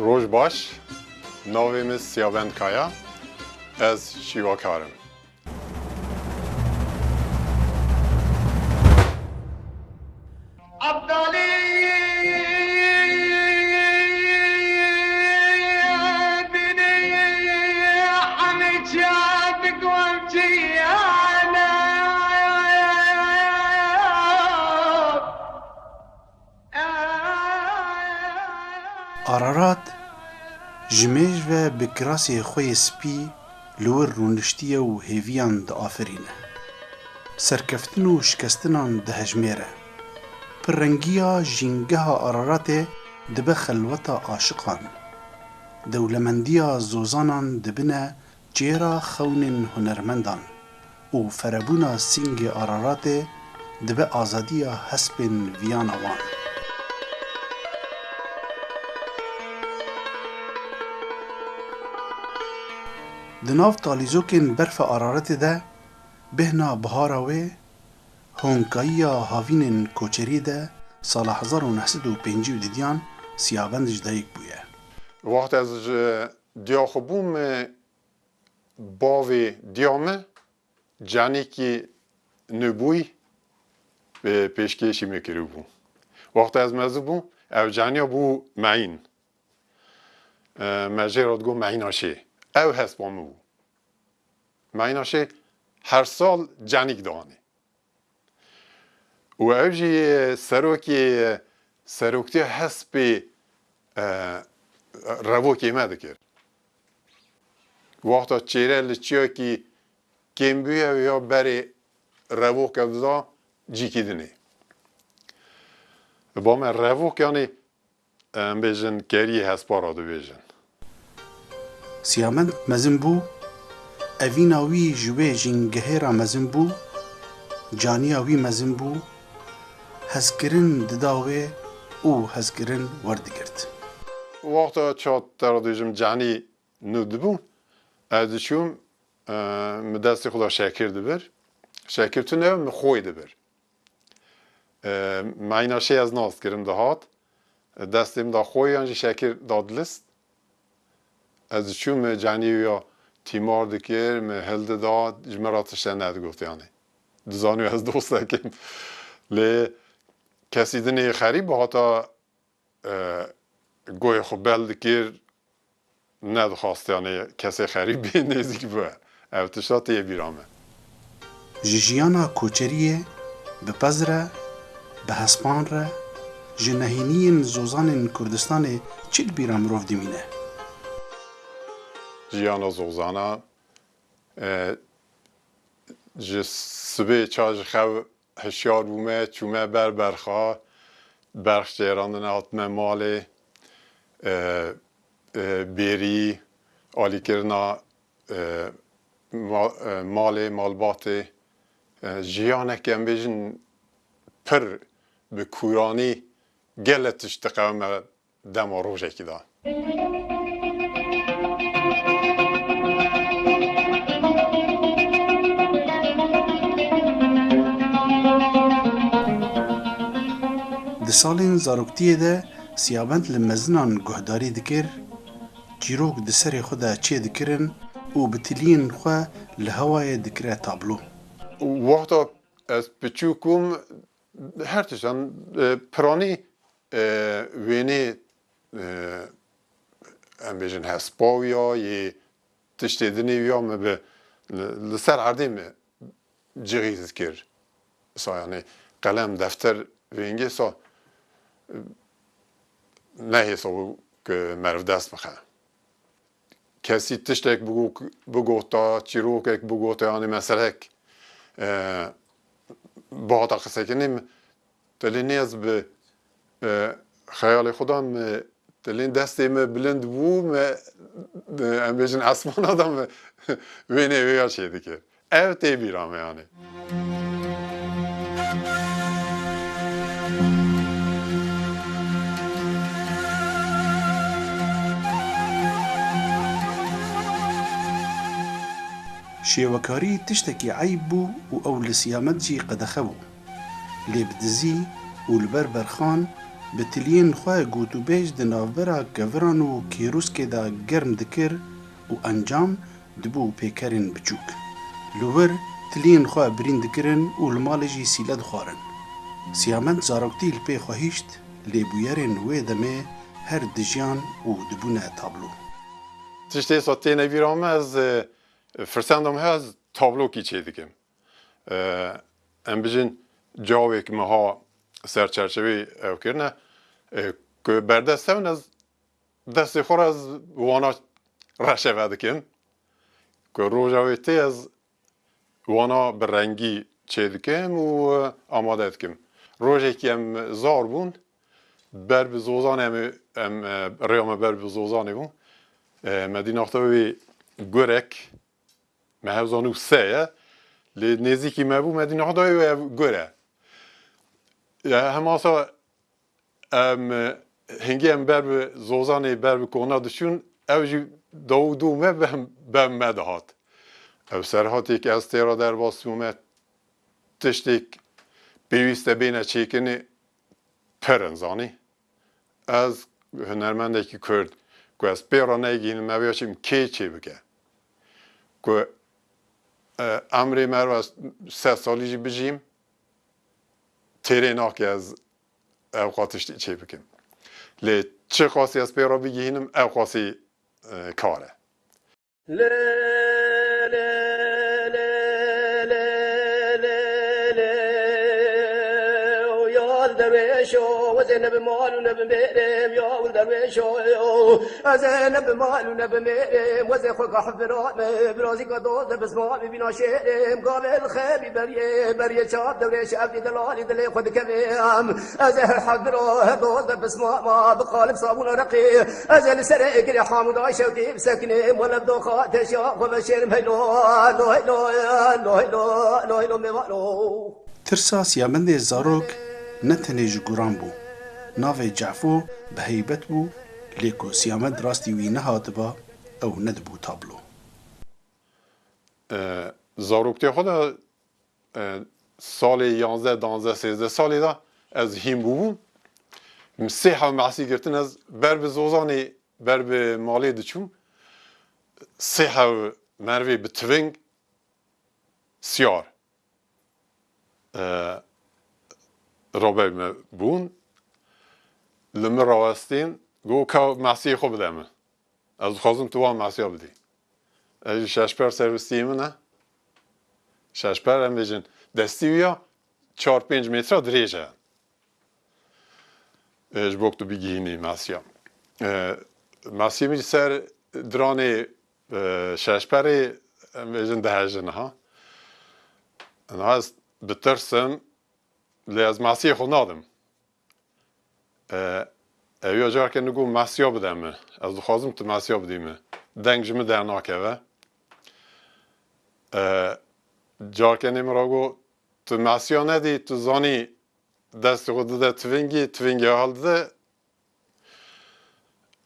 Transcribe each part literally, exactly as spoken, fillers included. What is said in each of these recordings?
Roj baş, navê min Siyabend Kaya, ez şîwakar im. Ararat ji mêj ve bi kirasê xwe yê spî li wir rûniştiye û hêviyan diafirîne. Serkeftin û şikestinan dihejmêre. Pirrengiya jîngeha Araratê dibe xelweta aşiqan. Dewlemendiya zozanan dibine çêra xewnên hunermendan û ferebûna sîngê Araratê dibe azadiya hespên viyana wan. Di nav talîzokên berfa Araratê de bêhna bihara wê, honkayiya havînên koçerî de sala hezar û neh sed û pêncî û didiyan Siyabend ji dayik bûye. Wext ez ji diya xwe bûm, bavê diya me canîkî nûbûyî bi pêşkêşî me kiribû. Wexta ez mezin bûm, ev caniya bû meyîn. E, me jê re digot meyîna şê. Ev hespa min bû. Meyîna şê her sal canîk dianê. Û ew jî serokê, seroktiya hespê, e, revokê me dikir. Wexta çêre li çiyakî kêm bûye ya berê revoke dida cîkî dinê. Ba me revok, yanî, em bêjin, keriyê hespa re dibêjin. Siyamend mezin bû, evîna wî ji wê jîngehê re mezin bû, caniya wî mezin bû, hezkirin dida wê û hezkirin werdigirt. Wexta çat te re dibêjim canî nû dibû, ez diçûm, e, min destê xwe da şekir dibir. Şekir tune, min xwê dibir. E, meyna şê ez nas kirim dihat. Destê min da xwê yan jî şekir dadilist. Ez diçûm, min canî ya tîmar dikir, min hildida, ji min re tişte nedigot yanî. Dizanî ez dostek im. Lê kesî dinê xerîb hata, e, goyê xwe bel dikir, nedixwast, yanî, kesê xerîb bê nêzîk bibe. Ev tişta tê bîra me. Ji jiyana koçeriyê bi pez re, bi hespan re, ji nehêniyên zozanên Kurdistanê çi di bîra mirov dimîne? Jiyana zozana, e, ji sibê ça ji xew hişyar bûme, çûme ber berxa, berx çêrandine, hatime malê, e, e, bêrî, alîkirina, e, ma-, e, malê, malbatê, e, jiyanek, em bêjin, pir bi kûranî gele tişt diqewime dema rojekî de. Di salên zaroktiyê de Siyabend li mezinan guhdarî dikir, çîrok di serê xwe de çêdikirin û bi tiliyên xwe li hewayê dikire tablo. Wexta ez piçûk bûm, her tiştan, e, piranî, e, wênê, e, em bêjin hespa wî ya, yê tiştê dinê wî ya min bi, li, li ser erdê min cihîz dikir. Sa, yanî, qelem, defter vêngê sa, e, nehêsa bû ku meriv dest bixe. Kesî tiştek bigo-, bigota, çîrokek bigota, yanî meselek, e, bihata qisekirinê, min tilê nêz bi, e, xeyalê xwe da, min tilê destê min bilind bû, min, e, em bêjin esmana da, min wênê wê ya çêdikir. Ev tê bîra me, yanî. Şêwekarî tiştekî eyb bû û ew li Siyamed jî qedexe bû. Lê bi dizî û li ber berxan bi tiliyên xwe gotûbêj di navbera keviran û kêrûskê de germ dikir û encam dibû pêkerên biçûk. Li wir tiliyên xwe birîn dikirin û li malê jî sîle dixwarin. Siyamend zaroktî li pê xwe hişt, lê bûyerên wê demê her dijiyan û dibûne tablo. Tiştê sa têne vîra me, ez, e, firsenda me heye, ez tablokî çêdikim. E, em bijin cawêk me ha ser çerçeveyê ew kirine, e, ku berdest hebin, ez destê xwe re ez wana reşeve dikim. Ku roja wê tê ez wana bi rengî çêdikim û, e, amade dikim. Rojekî em zar bûn, ber bi Zozanê em, em, e, rêya me ber bi Zozanê bû. E, me dîna xwe wê gurek, me hev zanî se ye, lê nêzîkî me bû, me dîna xwe dayê wê ev gur e. Ya, hema sa em, hingê em ber bi Zozanê, ber bi kona diçûn, ew jî daw û dû me, bem, bem me dihat. Ew serhatê ke ez tê re derbas bûme, tiştêk pêwîst e bêne çêkirinê, pir in zanî. Ez hunermendekî Kurd, ku ez pê re negihînim, ev ya çim kê çê bike. Ku, e, emrê me re ez sed salî jî bijîm, têrê nake ez ew qa tiştî çê bikim. Lê çi qasî ez pê re bigihînim, ew qasî, e, kar e. Lê, lê, lê, ya derwêşo, wezê ne bi mal û ne bi mêrê, ya derwêşo, ez ê ne bi mal û ne bi mêrê, wezê xwe ka hevbira me, birazî ka doz de bisma me, bîna şêrê, gavê li xêbî beriyê, beriyê çap derwêş, evdî delalî dilê xwe dikevê. Ez ê her hevbira, her doz de bisma ma, bi qalib sabûna reqî, ez ê li serê girê hamûda şewtî bisekinê, wele doxa teşya xwe veşêrim heylo, lo heylo, lo heylo, lo heylo mêvalo. Tirsa Siyamendê zarok ne tenê ji guran bû. Navê Cefo bi heybet bû, lê ku Siyamend rastî wî nehatiba, ew nedibû tablo. E, zaroktiya xwe de, e, salê yanzdeh, danzdeh, sêzdeh salê de ez hîn bûbûm. Min sê hev mesî girtin, ez ber bi Zozanê, ber bi malê diçûm. Sê hev merivê bi tiving, siyar, e, rabe me bûn. Li min rawestîn, got, "Ka mesiyê xwe bide min. Ez dixwazim tu wan mesiya bidî." Ez jî şeşper servistiyê min e. Şeşper, em bêjin, destî wî ya çar pênc metre dirêj e. E, ji bo ku tu bigihînî mesiya. E, mesiyê min jî ser diranê, e, şeşperê, em bêjin, dihejin ha. Niha ez bitirsim, lê ez mesiyê xwe nadim. E, ew ya careke nigo mesiya bide min. Ez dixwazim tu mesiya bidî min. Deng ji min dernakeve. E, careke nê min re got, "Tu mesiya nedî, tu zanî destê xwe dide tivingî, tivingê hildide."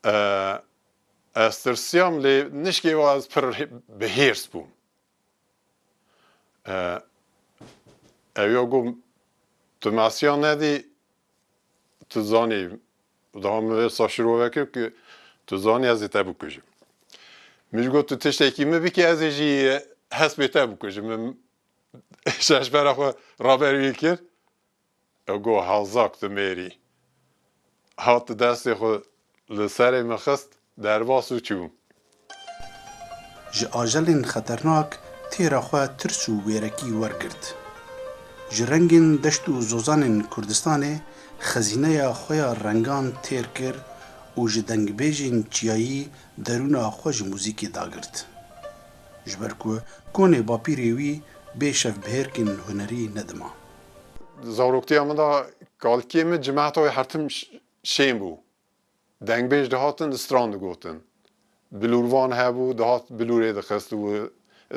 E, ez tirsiyam, lê nişkê wa ez pir hê-, bi hêrs bûm. E, ew ya got, "Tu mesiya nedî, tu zanî, daha min vê sa şirove kir ku tu zanî ez ê te bikujim." Min jî got, "Tu tiştekî min bikî, ez ê jî hespê te bikujim." Min şeşbera xwe raber wî kir. Ew got, "Hazak tu mêrî." Hat destê xwe li serê min xist, derbas û çû. Ji ajelên xeternak têra xwe tirs û wêrekî wergirt. Ji rengên deşt û zozanên Kurdistanê xezîneya xwe ya rengan têr kir û ji dengbêjên çiyayî derûna xwe ji muzîkê dagirt. Ji ber ku konê bapîrê wî bê şevbihêrkên hunerî nedima. Zaroktiya min de kalikê min cimehta wê hertim ş-, şên bû. Dengbêj dihatin, stran digotin. Bilûrvan hebû, dihat bilûrê dixist û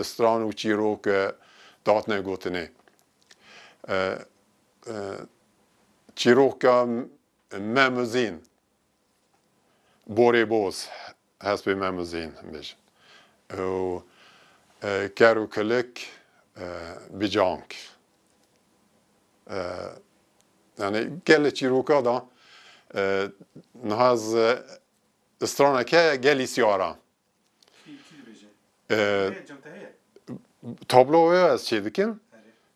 stran û çîrok, e, dihatine gotinê. E, e, çîroka Memizîn, Borê Boz, hespê Memizîn bêjin. Û, e, ker û kilik, e, bicank. E, yani gelê çîroka da E, niha ez, e, straneke gelî siyara. Kî, kî dibêje? E, Heye, cem te heye? Tablo wê ez çê dikim.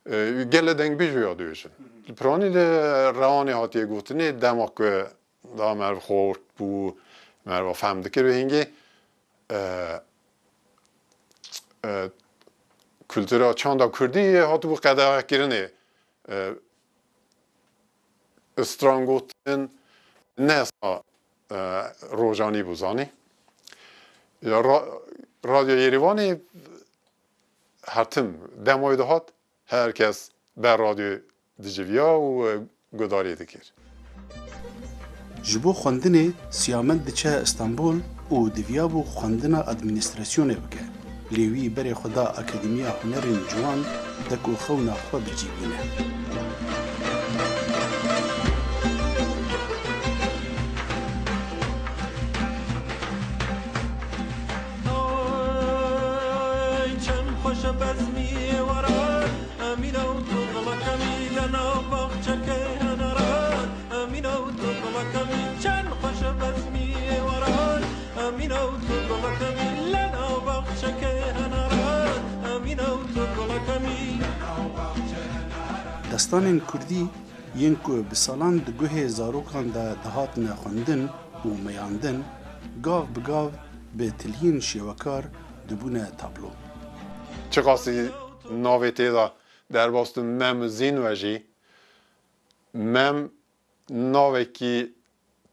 Erê. E, gelê dengbêj wê ya dibêjin. Hı hı. Li Piranî de rewanê hatiye gotinê, dema ku da meriv xort bû, meriva fehm dikir û hingê, e, e, kultura çanda kurdî hatibû qedexekirinê. E, strangotin ne sa, e, rojanî bû zanî. Ya ra-, Radyo Yêrîvanê her tim demoyê dihat, her kes ber radyo diciviya û, e, gudarî dikir. Ji bo xwendinê Siyamend diçe Stenbol û diviyabû xwendina administrasyonê bike. Lê wî berê xwe da Akademiya Hunerên Ciwan de ku xewna xwe bi cî bîne. Ay, çend xweş e bezmî êwara, Emîne û tu dilekemî le nav baxçekê henara. Emîne û tu dilekemî, çend xweş e bezmî êwara. Emîne û tu dilekemî le nav baxçekê henara. Emîne û tu dilekemî. Destanên kurdî yên ku bi salan di guhê zarokan de dihatine xwendin û meyandin, gav bi gav bi tiliyên şêwekar dibûne tablo. Çiqasî navê tê de derbas bi Mem û Zîn ve jî, Mem navekî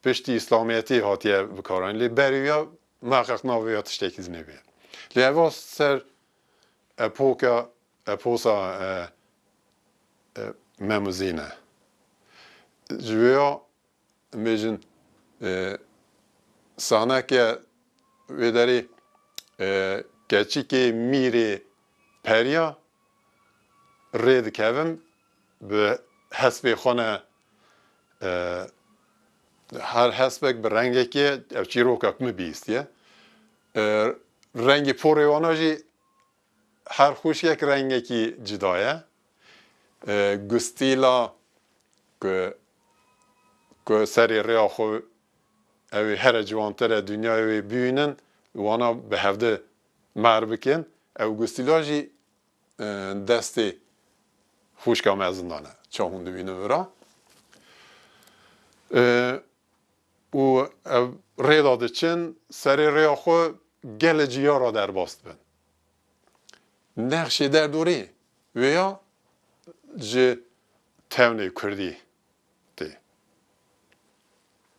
piştî îslamiyetî hatiye bikaranîn. Lê berî ya muheqeq navê ya tiştekî din hebe. Lê eva ser epoka, eposa, e, e, Mem û Zîn e. Ji wê ya em bêjin, e, saneke wê derê, e, keçikê mîrê periya rê dikevin, bi hespê xwe ne, e, her hespek bi rengekê, ev çîrokek min bihîstiye. E, rengê porê wana jî her xwişkek rengekî cida ye. E, gustîla ku, ku serê rêya xwe ew ê here ciwantir e, dinyayê wê bibînin, wana bi hevdi mer bikin. Ew gustîla jî, e, destê xwişka me zindan e. Ça hûn dibînin vira. E, û ev rêda diçin, serê rêya xwe gelê ciyara derbas dibin. Nexşê derdorê wê ya ji tewnê kurdî tê.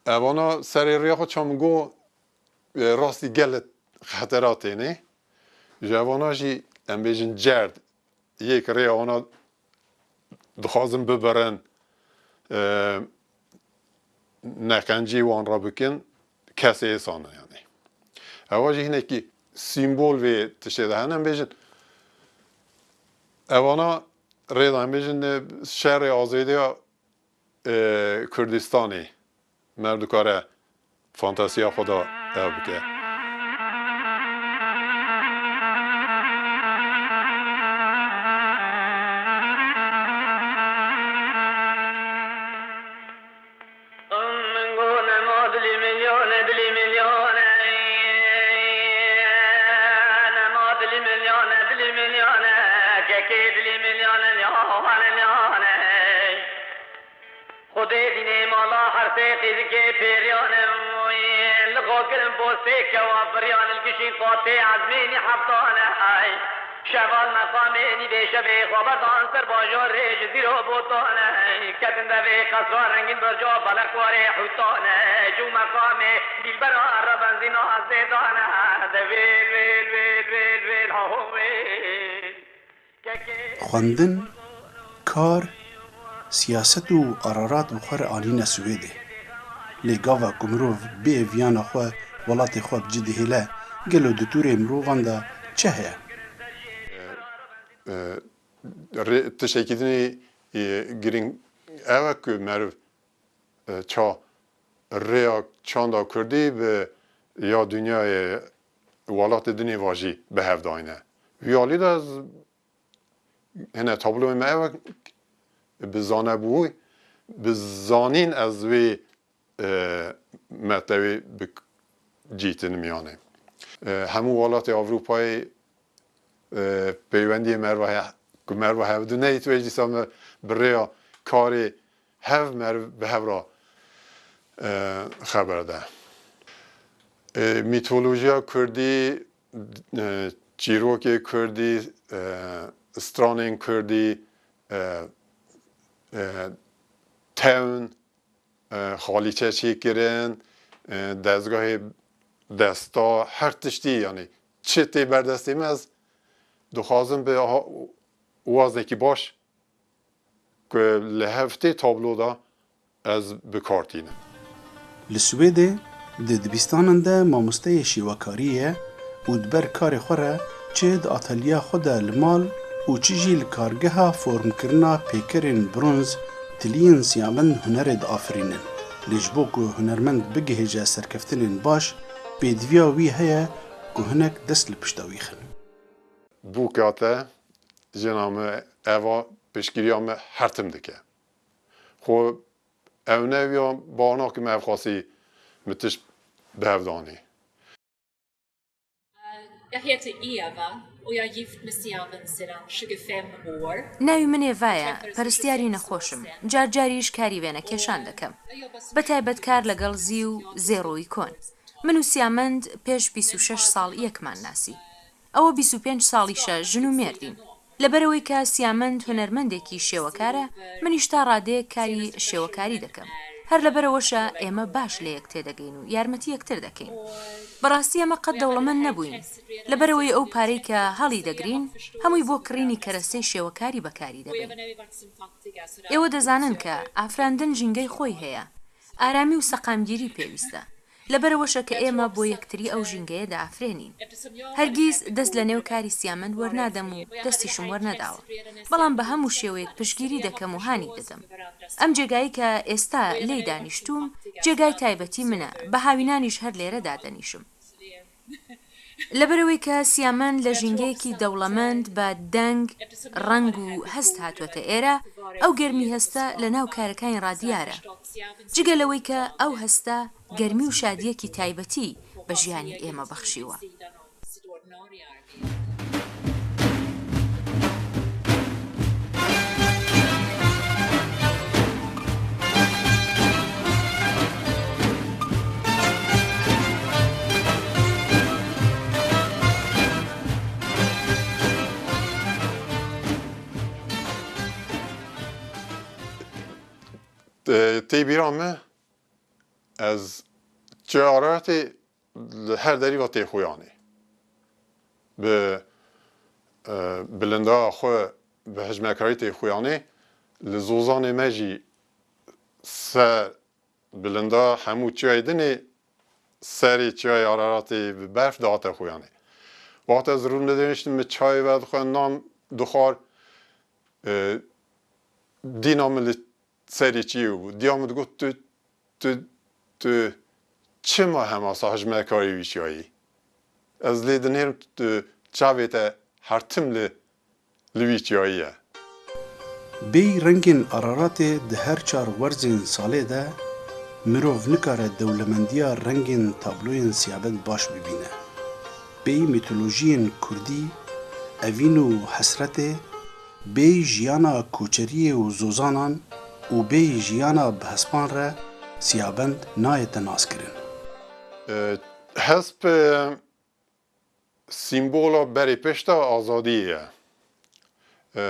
Evana serê rêya xwe çamingo, e, rastî gelê xetera tênê. Ji evana jî em bêjin cerd, yek rêya wana dixwazin bibirin, e, neqencî wan re bikin, kesê êsan e yanî. Ewa jî hinekî sîmbol vê tiştê de hene, em bêjin. Evana rêdan em bêjin, e, şerê azêdiya e, Kurdistanê. Merv dikare fantasiya xwe de ew bike. Min got nema dilî milyone, dilî milyone, nema dilî milyone, dilî milyone, kekê dilî milyone, liyane, liyane. Xwedê dînê mala her sê qîzikê pêriyane, li xwe kirin postê kewa firiyane, li gişîn qatê ezmênî heftane, ay. Şeval meqamê nîvê şevê xwe berdan ser bajarê ji zîro botane, ketin devê qesra rengîn berca belek warê hûtane, cû meqamê dîlbera re benzîna zêdane, de vêl, vêl, vêl, vêl, vêl, ha ho vêl. Xwendin, kar, siyaset û Ararat bi xwe re anîne Swêdê. Lê gava ku mirov bê viyana xwe welatê xwe bi cî dihêle, gelo di tûrê mirovan de çi heye? E, e, rê-, tiştekî dinê, e, girîng ew e ku meriv, e, ça rêya çanda kurdî bi ya dinyayê welatê dinê va jî bi hev dayne. Vî alî de ez hene tabloyê me ew e, bi zanebû, bi zanîn ez wê e, metlewê bi cîtin miyanê. E, hemû welatê Ewropayê, e, peywendiyê merva he-, ku merva hevdu neyît wê dîsa me bi rêya karê hev meriv bi hev re, e, xeber de. E, mîtolojiya kurdî, e, çîrokê kurdî, e, stranên kurdî, e, e, tewn, e, xalîçe çêkirin, e, dezgahê desta, her tiştî, yanî çi tê ber destê me, ez dixwazim bi aha-, waznekî baş ku li hev tê tablo de ez bi kar tînim. Li Swêdê di dibistanan de mamosteyê şêwekarî ye û di ber karê xwe re çi di ateliya xwe de li mal û çi jî li kargeha formkirina pêkerên bronz tiliyên siyabend hunerê diafirînin. Lê ji bo ku hunermend bigihêje serkeftinên baş, pêdiviya wî heye ku hinek dest li pişta wî xin. Bûka te, jina min, eva piştgiriya min her tim dike. Xwe ew ne ya, bawer nakim ev xwesî min tişt bi hev danî. Jag heter Eva och jag är gift med Siaven sedan tjugofem år. Nاوی من ئێڤایە، پەرستیاری نەخۆشم. جار جاریش کاری وێنەکێشان دەکەم. بە تایبەت کار لەگەڵ زی و زێڕۆی کۆن. من و سیامەند پێش بیست و شەش ساڵ یەکمان ناسی. ئەوە بیست و پێنج ساڵیشە ژن و مێردین. لەبەرەوەی کە سیامەند هونەرمەندێکی شێوەکارە، منیش تا ڕادەیەک کاری شێوەکاری دەکەم. هەر لەبەرەوەشە ئێمە باش لە یەک تێدەگەین و یارمەتی یەکتر دەکەین. بەڕاستی ئێمە قەت دەوڵەمەند نەبووین. لەبەرەوەی ئەو پارەی کە هەڵی دەگرین، هەمووی بۆ کڕینی کەرەسەی شێوەکاری بەکاری دەبەین. ئێوە دەزانن کە ئافراندن ژینگەی خۆی هەیە. ئارامی و سەقامگیری پێویستە. لەبەرەوەشە کە ئێمە بۆ یەکتری ئەو ژینگەیە دەئافرێنین. هەرگیز دەست لە نێو کاری سیامەند وەرنادەم و دەستیشم وەرنەداوە. بەڵام بە هەموو شێوەیەک پشتگیری دەکەم و هانی دەدەم. ئەم جێگایی کە ئێستا لێی دانیشتووم، جێگای تایبەتی منە، بە هاوینانیش هەر لێرە دادەنیشم. لەبەرەوەی کە سیامەند لە ژینگەیەکی دەوڵەمەند بە دەنگ، ڕەنگ و هەست هاتووەتە ئێرە، ئەو گەرمی هەستە لە ناو کارەکانی ڕادیارە. جگە لەوەی کە ئەو هەستە گەرمی و شادیەکی تایبەتی بە ژیانی ئێمە بەخشیوە. Tê bîra min, ez çi Araratê li her derî ve tê xuyanê. Bi, e, bilinda xwe bi hejmekarî tê xuyanê, li zozanê me jî ser bilinda hemû çiyayê dinê, serê çiyayê Araratê bi berf dihate xuyanê. Wexta ez rû nedêniştim, min çayê vedixwe, nan dixwar, e, dîna min li serê çiyê bû. Diya min digot, tu, tu, tu çima hema sahij me karî wî çiyayî? Ez lê dinêrim, tu çavê te her tim li, li wî çiyayî ye. Bêyî rengên Araratê di her çar werzên salê de mirov nikare dewlemendiya rengên tabloyên Siyabend baş bibîne. Bêyî mîtolojiyên kurdî, evîn û hesretê, bêyî jiyana koçeriyê û zozanan û bêyî jiyana bi hespan re Siyabend nayête naskirin. E, hesp, e, sîmbola berê pêşta azadiyê ye. E,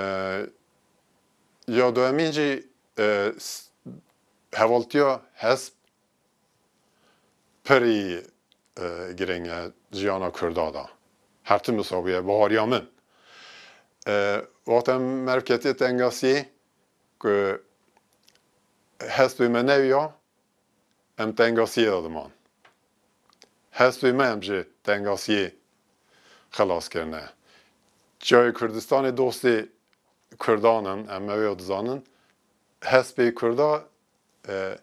ya duyemîn jî, e, s-, hevaltiya hesp pirî, e, girîng e jiyana Kurda da. Her tim wisa bûye, bahariya min. E, wexta em meriv ketiye tengasiyê ku hespê me newiya, em tengasiyê de diman. Hespê me em ji tengasiyê xelas kirine. Çiyayê Kurdistanê dostê Kurdan in, em ew ê dizanin. Hespê Kurda, e,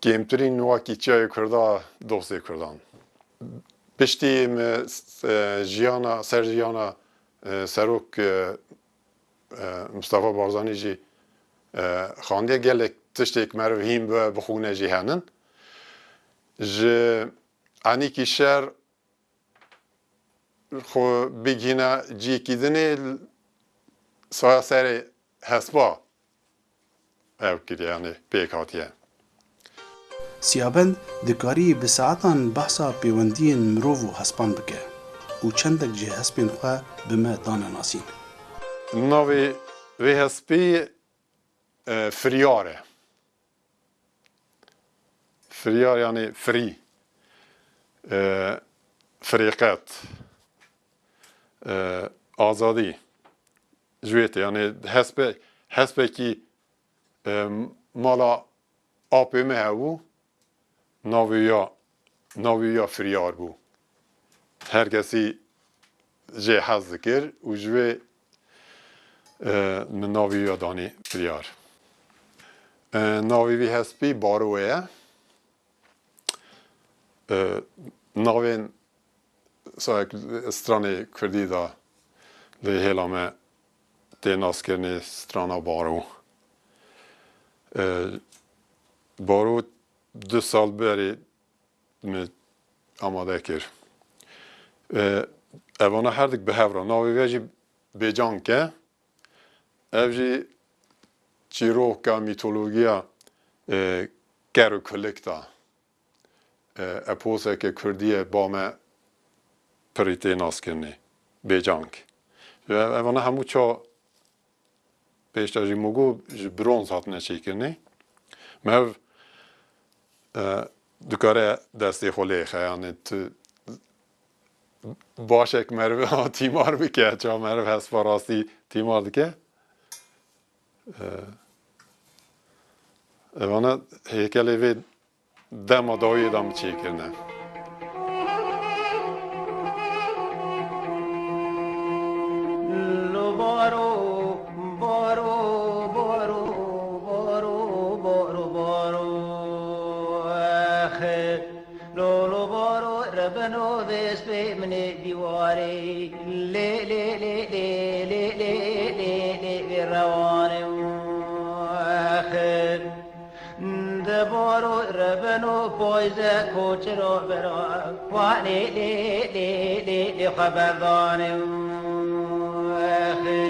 kêmtirîn wekî çiyayê Kurda dostê Kurdan. Piştî min, e, jiyana, ser jiyana, e, serok, e, e, Mustafa Barzanî jî, e, xandiye, gelek tiştêk meriv hîn bi, bixwîne jî henin. Ji enîkî şer xwe bigihîne ciyekî dinê, saya serê hespa ev kiriye, yanî pêk hatiye. Siyabend dikarî bi saetan behsa pêwendiyên mirov û hespan bike û çendek ji hespên xwe bi me dane nasîn. Navê vê hespî, e, Firyar e. Firyar, yanî free. E, firîqet. E, azadî. Ji wê tê, yanî hespe-, hespekî, e, mala apê me hebû, navê ya, navê ya Firyar bû. Her kesî jê hez dikir û ji wê, e, min navê ya danî Firyar. E, navê vî hespî Baro ye. E, navên, sayek stranê kurdî de li hêla me tê naskirinê strana Baro. E, Baro du sal berê min amade kir. E, evana herdik bi hev re. Navê vê jî Bêcank e. Ev jî çîroka, mîtologiya, e, ker û kulik de. E, eposeke kurdî ye, ba me pirî tê naskirinê. Bêcank. Ev-, evana hemû ça Pêşta jî min got ji bronz hatine çêkirinê. Meriv, e, dikare destê xwe lê xe, yanî tu başek meriv tîmar bike, ça meriv hespa rastî tîmar dike. E, evana hêkelê vê dema dawiyê de min çêkirine. Lo baro, baro, baro, baro, baro, baro, axe. Lo, lo baro, rebeno destê min ê dîwarê. Lê, lê, lê, lê, lê, lê, lê, lê, lê, rewanê, axe. De baro rebeno poyze koçiro bero, wa lê, lê, lê, lê, lê xeberdanê, axe.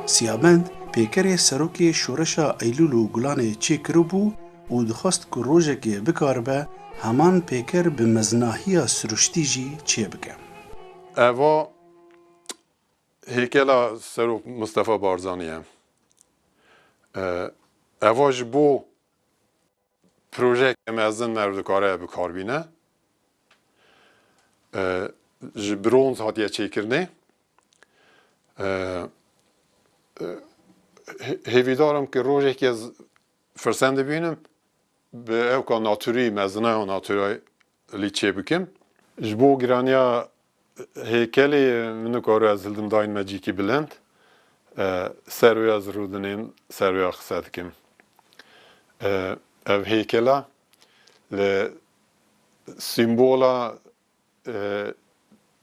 Siyabend pêkerê serokê Şoreşa Eylûl û Gulanê çêkiribû û dixwest ku rojekê bikaribe heman pêker bi meznahiya siruştî jî çêbike. Eva hêkela Serok Mistefa Barzanî ye. E, eva ji bo projeyeke mezin meriv dikare bi kar bîne. E, ji bronz hatiye çêkirinê. E, e, hê-, hêvîdar im ku rojekê ez firsend dibînim, bi ewka naturî, mezinaya naturî çê bikim. Ji bo giraniya hêkelê min nikaro ez hildim dayîn me cîkî bilind. E, ser wê ez rûdinêm, ser wê qise dikim. E, ev hêkela li sîmbola, e,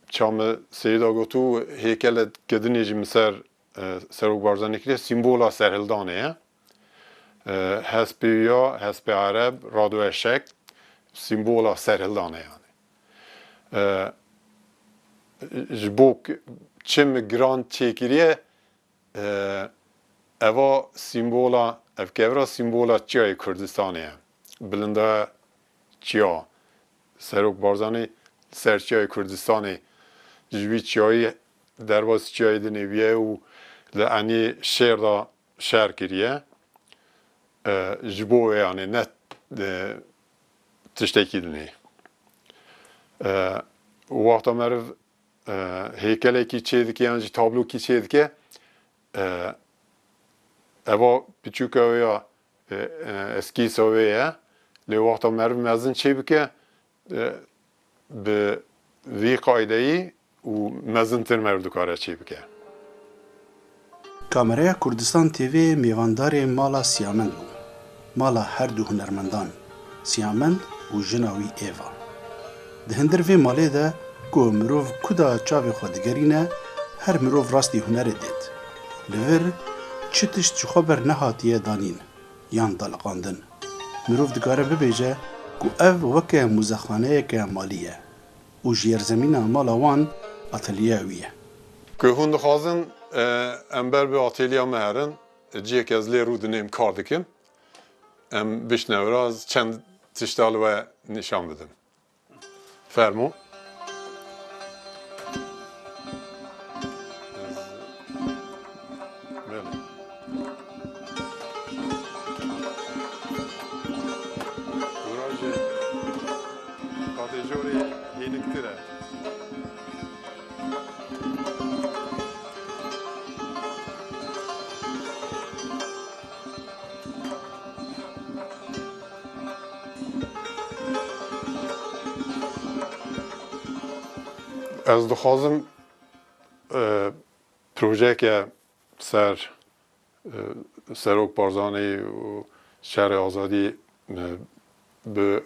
ça min seyda gotû, hêkele kedinê jî min ser, e, Serok Barzanî kiriye, sîmbola serhildanê ye. E, hespê ya, hespê ereb, rado eşek, sîmbola serhildanê yani. E, ji bo k-, çi min giran çêkiriye, e, eva sîmbola, ev kevra sîmbola çiyayê Kurdistanê ye. Bilinda çiya. Serok Barzanî ser çiyayê Kurdistanê, ji wî çiyayî, derbasî çiyayê dinê bûye û li enî şêr de şer kiriye. E, ji bo wê, yani, ne, e, tiştekî dinê. E, wexta meriv, e, hêkelekî çêdike yan jî tablokî çêdike, e, eva piçûka wê ya, e, e, eskîsa wê ye. Lê wexta meriv mezin çêbike, e, bi vî qaydeyî û mezintir meriv dikare çêbike. Kameraya Kurdistan T V mêvandarê mala Siyamend bû. Mala her du hunermendan, Siyamend û jina wî Êva. Di hindir vê malê de ku mirov kuda çavê xwe digerîne, her mirov rastî hunerê dêt. Li vir çi tişt ji xwe ber nehatiye danîn yan daliqandin. Mirov dikare bibêje ku ev weke muzexaneyeke malî ye û jêrzemîna mala wan ateliyeya wî ye. Ku hûn dixwazin, e, em ber bi ateliya me herin, cihek ez lê rû dinêm kar dikim. Em bişne wira, ez çend tişta li we nîşan bidim. Fermo. Belê. Wira ji qadê jorê hêniktir e. Ez dixwazim, e, projeyeke ser, e, Serok Barzanî û şerê azadî, e, bi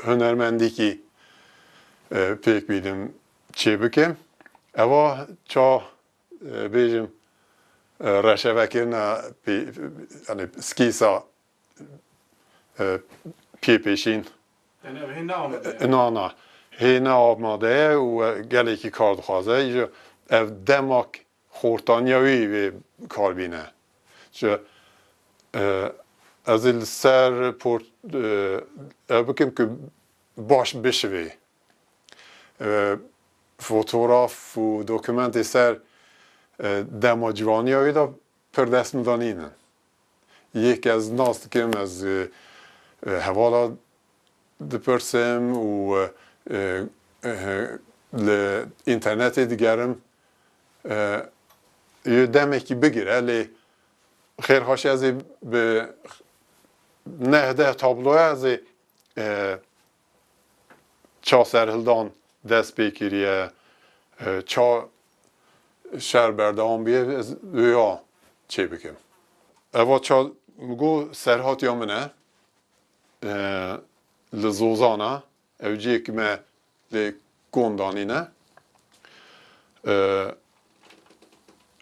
hunermendîkî, e, pêk bînim çêbikim. Eva ça, e, bêjim, e, reşevekirina pê-, yanî skîsa, e, pê pêşîn. Yanî ev hê ne amade ye? Na, na. Hê ne amade ye û, e, gelekî kar dixwaze. Îja ev demak xortaniya wî vê kar bîne. Ji, e, ez ê li ser port-, e, ev bikim ku baş bişivê. E, fotograf û dokumentê ser, e, dema ciwaniya wî de pir destnûdanî ne. Yek ez nas dikim, ez, e, e, hevala dipirsim û, e, e, e, li înternetê digerim. E, yê demekî bigire, lê xêr xweşî ez ê bi neh deh tabloya ez ê, e, ça serhildan dest pê kiriye, e, ça şer berdewam bûye, ez wêya çê bikim. Eva ça min got serhatiya min e, e, li Zozan e, ew cihê ku me lê kon danîne. E,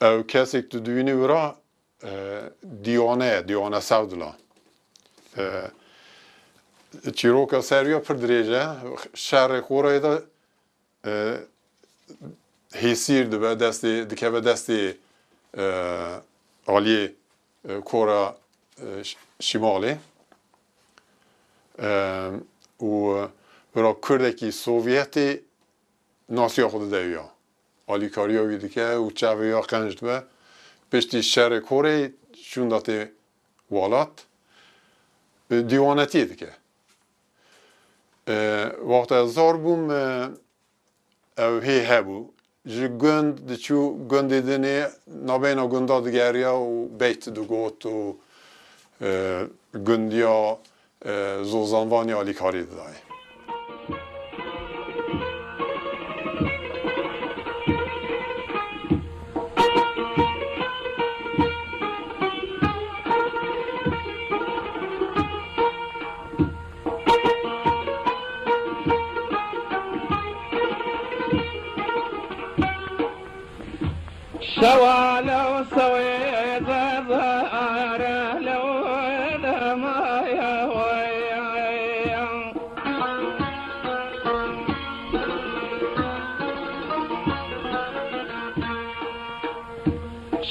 ew kesek tu dibînî wira, e, dîwane ye, dîwane sewdila. E, çîroka ser wî ya pir dirêj e. Şerê Koreyê de, e, hêsîr dibe destê, dikeve destê, e, aliyê, e, Kora, e, Ş-, Şimalê. E, û wira Kurdekî Sovyetê nasiya xwe dide wî ya. Alîkariya wî dike û çavê wî ya qenc dibe. Piştî şerê Koreyê şûnda tê welat, e, dîwanetiyê dike. E, wexta ez zar bûm, e, ew hê hebû. Ji gund diçû gundê dinê, nabeyna gunda digeriya û beyt digot û, e, gundiya, e, Zozanvanî alîkarî didayê. شەوا لەو سەوێ زەردارە لەو دەمایەوەیە.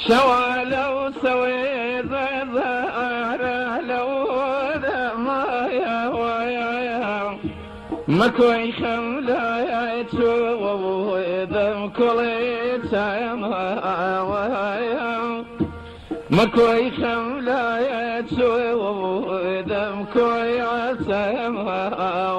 شەوا لەو سەوێ زەردارە لەو دەمایەوەیە. مەکۆی خەم لای چووە و دەم کوڵی چەماوەیە. مەکۆی خەم لای چووە و دەم کۆی چەماوەیە.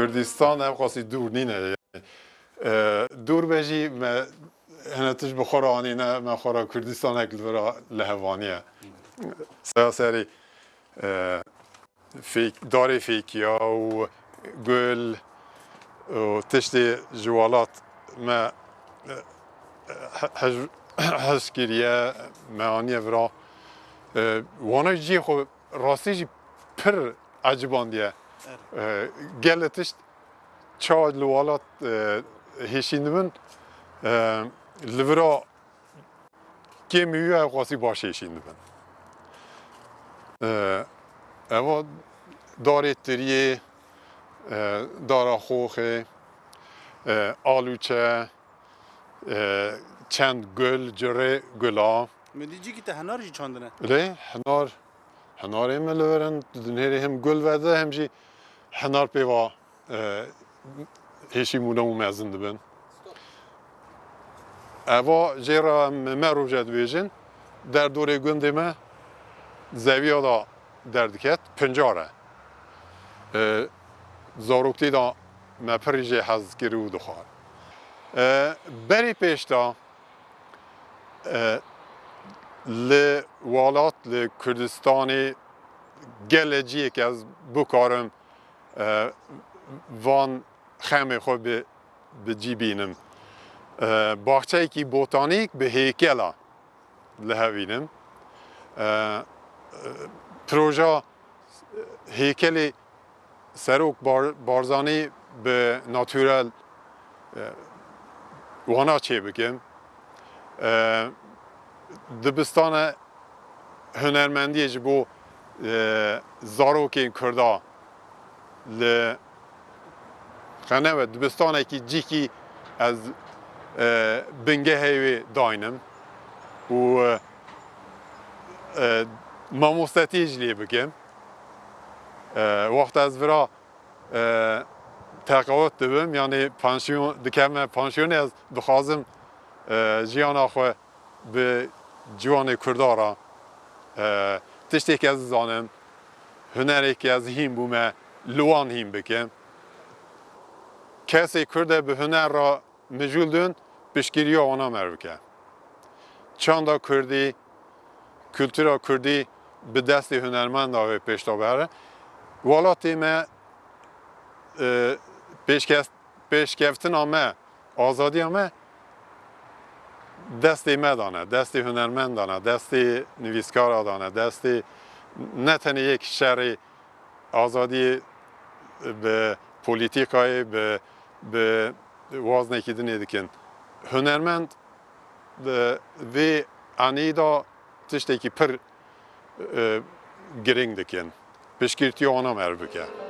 Kurdistan ev qasî dûr nîne. E, dûr be jî me hene tişt bi xwe re anîne, me xwe re Kurdistanek li vir a li hev aniye. Seraserî, e, fêk-, darê fêkiya û gul û tiştê ji welat me, e, e, He-, hej-, hej kiriye, me aniye vira. E, wana cihê xwe rastî jî pir ecibandiye. E, gelê tişt çawa li welat, e, hêşîn dibin, e, li vira kêm û ew qasî baş hêşîn dibin. E, eva darê tiriyê, e, dara xoxê, e, alûçe, e, çend gul, cirê gula. Min dî cîkî te henar jî çandine. Lê henar, henarê me li vir in, di nêrê hem gul vede hem jî henar pê va, e, hêşî mûna û mezin dibin. Eva jê re me, me roje dibêjin, derdorê gundê me zeviya da derdiket, pincar e. E, zaroktî da me pirî jê hez kir û dixwar. E, berî pêş de, e, li welat, li Kurdistanê gelê ciyek ez bikarim, e, van xemê xwe bi, bi cî bînim. E, baxçeyekî botanîk bi hêkela li hevînim. E, e, proja hêkelê Serok Bar-, Barzanî bi naturel, e, wana çêbikim. E, dibistane hunermendiyê ji bo, e, zarokên Kurda li Xenewe dibistanekî cîkî ez, e, bingehê wê daynim û, e, e, mamostetiyê jî lê bikim. E, wexta ez vira, e, teqawet dibim, yanî pansiyon, dikevime pansiyonê, ez dixwazim, e, jiyana xwe bi ciwanê Kurda re, e, tiştê ke ez dizanim, hunerê ke ez hîn bûme, li wan hîn bikim. Kesê Kurd e bi huner re mijûl dûn, piştgiriya wana me bike. Çanda Kurdî, kultura Kurdî bi destê hunermenda wê pêş de bere. Welatê me, e, pêşkes-, pêşkeftina me, azadiya me destê me dane, destê hunermend dane, destê nivîskara dane, destê ne tenê yek şerê azadiyê bi polîtîkayê, bi, bi waznekî dinê dikin. Hunermend di vê anî de tiştekî pir, e, girîng dikin. Piştgirtiya wana me bike.